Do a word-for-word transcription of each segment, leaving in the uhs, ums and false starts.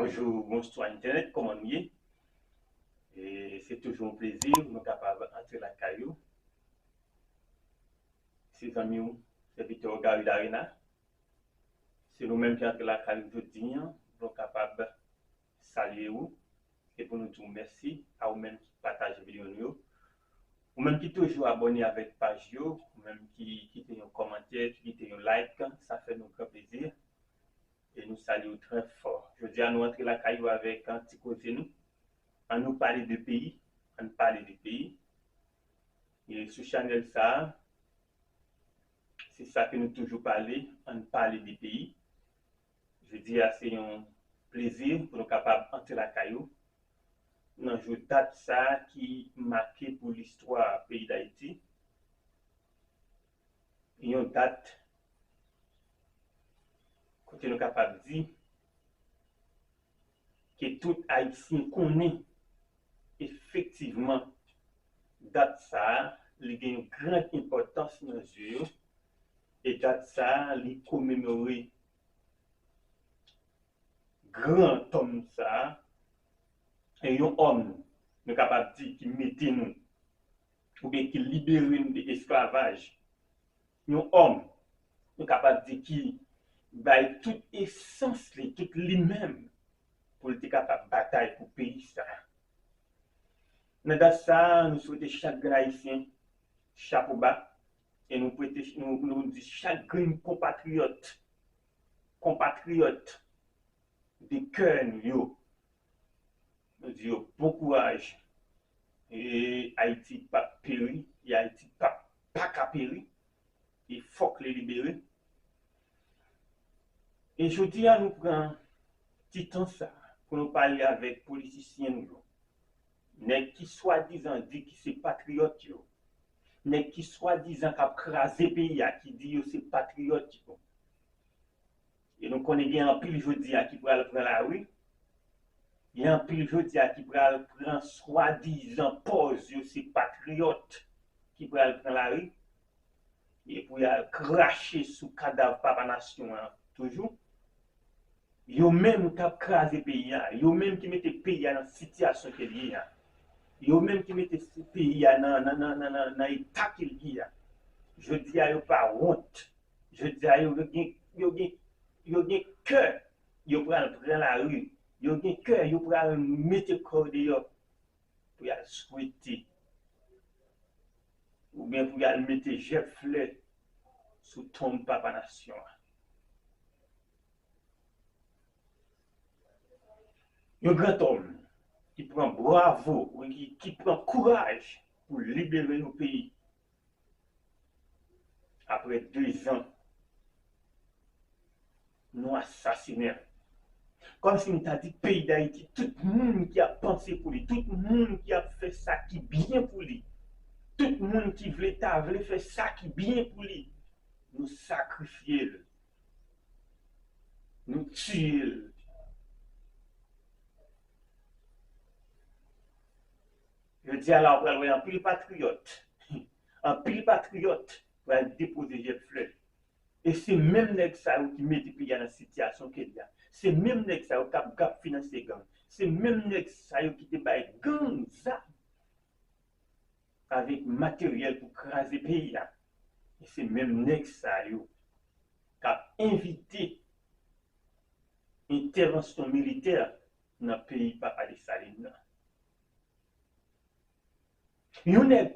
Bonjou, bonswa entènèt, kòman nou ye? E se toujou yon plezi pou nou kapab antre lakay ou. Se zanmi w, sèvitè w Gary Darena. Se nou menm ki antre lakay ou jodi a, pou nou kapab salye ou, e pou nou di w mèsi a ou menm ki pataje videyo nou yo, ou menm ki toujou abòne avèk paj yo, ou menm ki kite yon kòmantè, ki kite yon like, sa fè nou gran plezi. E nou salye w trè fò. Jodi a, nou antre lakay ou avèk, an, ti koze nou. Ann nou pale de peyi. Ann pale de peyi. E sou chanèl sa a, se sa ke nou toujou pale, ann pale de peyi. Jodi a, se yon plezi pou nou kapab antre lakay ou nan jou dat sa a ki make pou listwa peyi Dayiti. Yon dat kote nou kapab di ke tout Ayisyen konnen efektivman dat sa a, li gen yon gran enpòtans nan zye yo, e dat sa a, li komemore gran tòm sa a, e yon òm, nou kapab di, ki mete nou, oubyen ki libere nou de esklavaj. Yon òm, nou kapab di, ki bay tout esans li, tout li menm, pou l te kapab batay pou peyi sa a. Nan dat sa a, nou swete chak grenn Ayisyen chapo ba, e nou prete, nou, nou di chak grenn konpatriyòt, konpatriyòt de kè nou yo, nou di yo bon kouraj. E Ayiti p ap peri, e Ayiti p ap, pa ka peri, e fòk li libere. E jodi a, nou pran ti tan sa a pou nou pale avèk politisyen nou yo. Nèg ki swadizan di ki se patriyòt yo. Nèg ki swadizan k ap kraze peyi a, ki di yo se patriyòt yo. E nou konnen gen anpil jodi a ki pral pran lari. Gen anpil jodi a ki pral pran swadizan pòz yo se patriyòt ki pral pran lari. E pou y al krache sou kadav papa nasyon an toujou. Yo menm k ap kraze peyi a, yo menm ki mete peyi a nan sitiyasyon ke l ye a, yo menm ki mete si-, peyi a nan, nan, nan, nan, nan, nan eta ke l ye a. Jodi a, yo pa wont. Jodi a, yo gen, yo gen, yo gen kè, yo pral pran lari. Yo gen kè, yo pral mete kò yo deyò pou y al swete, oubyen pou y al mete jèb flè sou tonb papa nasyon an. Yon gran òm ki pran bravo, ki, ki pran kouraj pou libere yon peyi. Apre dezan, nou asasinen l. Kòmsi m ta di peyi Dayiti, tout moun ki ap panse pou li, tout moun ki ap fè sa ki byen pou li, tout moun ki vle ta vle fè sa ki byen pou li, nou sakrifye l, nou tiye l. Jodi a la, w pral wè anpil patriyòt, anpil patriyòt pral depoze jèb flè. E se menm nèg sa yo ki mete peyi a nan sitiyasyon ke l ye a. Se menm nèg sa yo k ap, k ap finanse gang. Se menm nèg sa yo ki te bay gang zam avèk materyèl pou kraze peyi a. E se menm nèg sa yo k ap envite entèvansyon militè nan peyi papa Desalin nan. Yon nèg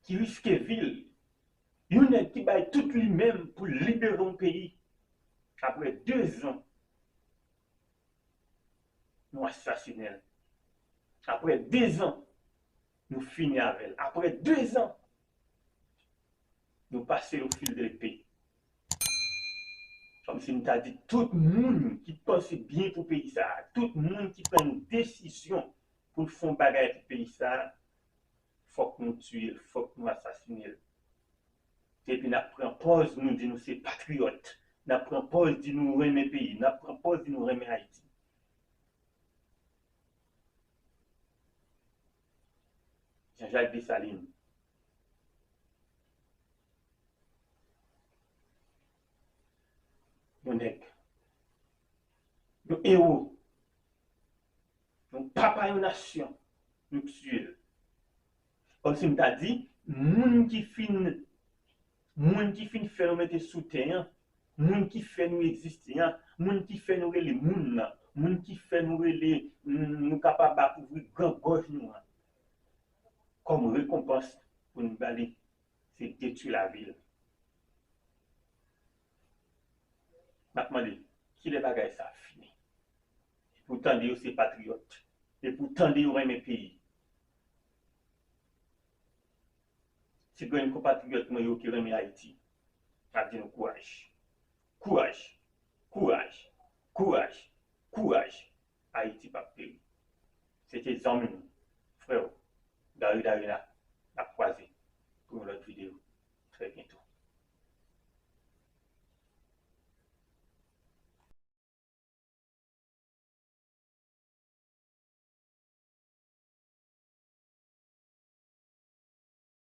ki riske vi l, yon nèg ki bay tout li menm pou libere yon peyi, apre dezan, nou asasinen l. Apre dezan, nou fini avè l. Apre dezan, nou pase l o fil de lepe. Kòmsi m ta di tout moun ki panse byen pou peyi sa a, tout moun ki pran yon desizyon pou l fè yon bagay pou peyi sa a, fòk nou tiye l, fòk nou asasinen l. Epi n ap pran pòz nou di nou se patriyòt, n ap pran pòz di nou renmen peyi, n ap pran pòz di nou renmen Ayiti. Jean-Jacques Dessalines. Yon nèg. Yon ewo. papa yon nasyon, nou tiye l. Kòmsi m ta di, moun ki fin, moun ki fin fè nou mete sou tè an, moun ki fè nou egziste an, moun ki fè nou rele moun nan, moun ki fè nou rele, nou kapab ap ouvri gran gòj nou an, kòm rekonpans pou n ba li, se detwi lavi l. M ap mande, kilè bagay sa a fini? Pou tande yo se patriyòt. E pou tande yo renmen peyi. Ti grenn konpatriyòt mwen yo ki renmen Ayiti, m ap di nou kouraj. Kouraj. Kouraj. Kouraj. Kouraj. Ayiti p ap peri. Se te zanmi nou, frè w, Gary Darina. N ap kwaze pou yon lòt videyo. Trè byento.